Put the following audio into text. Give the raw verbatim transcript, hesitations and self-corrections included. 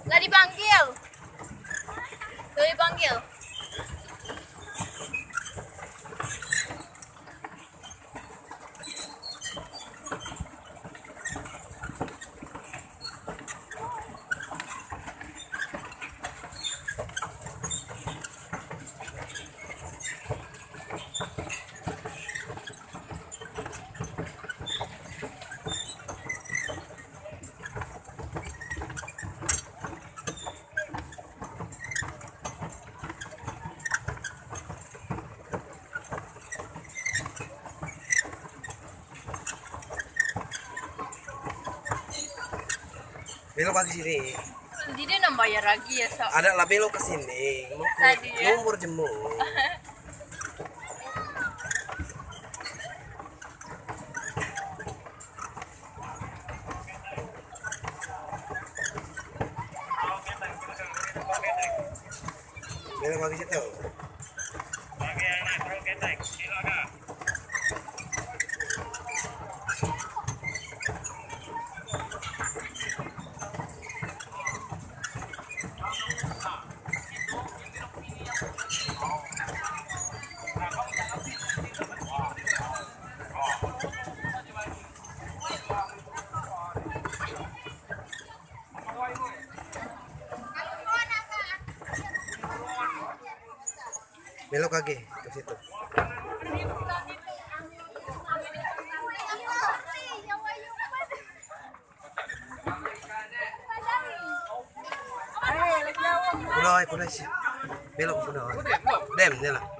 Lah dipanggil. Lah dipanggil. Belok lagi sini. Dia nambah ya lagi ya, so. Ada lah belok ke sini. Mau ke Tadi ya. Lumpur jemur. Belok lagi situ. Belok lagi ke situ. Kulai, kulai si. Belok kulai. Dem, ni lah.